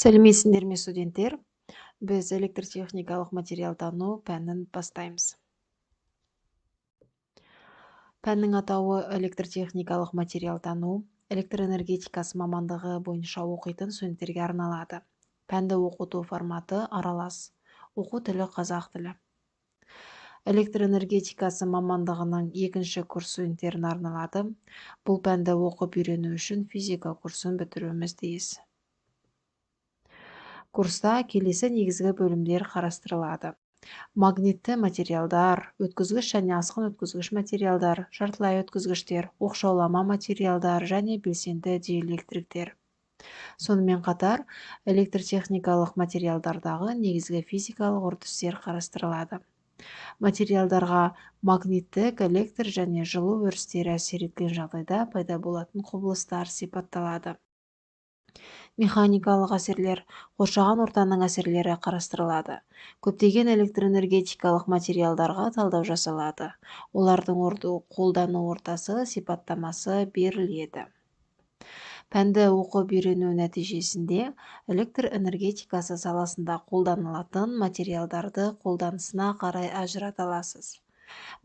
Сәлеметсіңдер ме, студенттер! Біз электртехникалық материалтану пәнін бастаймыз. Пәннің атауы электртехникалық материалтану электр энергетикасы мамандығы бойынша оқитын студенттерге арналады. Пәнді оқыту форматы аралас, оқу тілі қазақ тілі. Электр энергетикасы мамандығының екінші курс студенттеріне арналады. Бұл пәнді оқып үйрену үшін физика курсын бітіруіміз тиіс. Курста келесі негізгі бөлімдер қарастырылады: магнитті материалдар, өткізгіш және асқын өткізгіш материалдар, жартылай өткізгіштер, оқшаулама материалдар және белсенді диэлектриктер. Сонымен қатар электртехникалық материалдардағы негізгі физикалық үрдістер қарастырылады. Материалдарға магниттік, электр және жылу өрістері әсер еткен жағдайда пайда болатын құбылыстар сипатталады. Механикалық әсерлер, қоршаған ортаның әсерлері қарастырылады. Көптеген электроэнергетикалық материалдарға талдау жасалады, олардың қолдану ортасы сипаттамасы беріледі. Пәнді оқып үйрену нәтижесінде электр энергетикасы саласында қолданылатын материалдарды қолданысына қарай ажырата аласыз.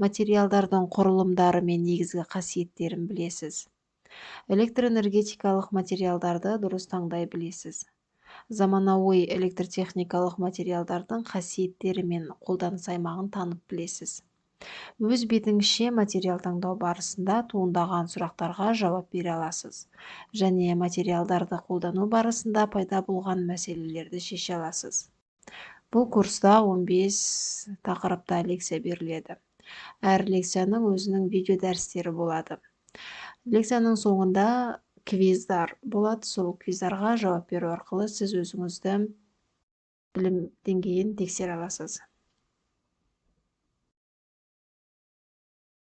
Материалдардың құрылымдары мен негізгі қасиеттерін білесіз. Электроэнергетикалық материалдарды дұрыс таңдай білесіз. Заманауи электртехникалық материалдардың қасиеттері мен қолданыс аймағын танып білесіз. Өз бетіңізше материал таңдау барысында туындаған сұрақтарға жауап бере аласыз және материалдарды қолдану барысында пайда болған мәселелерді шеше аласыз. Бұл курста 15 тақырыпта лекция беріледі. Әр лекцияның өзінің видео дәрістері болады. Лекцияның соңында квиздар болады. Сол квиздарға жауап беру арқылы сіз өзіңізді білім деңгейін тексере аласыз.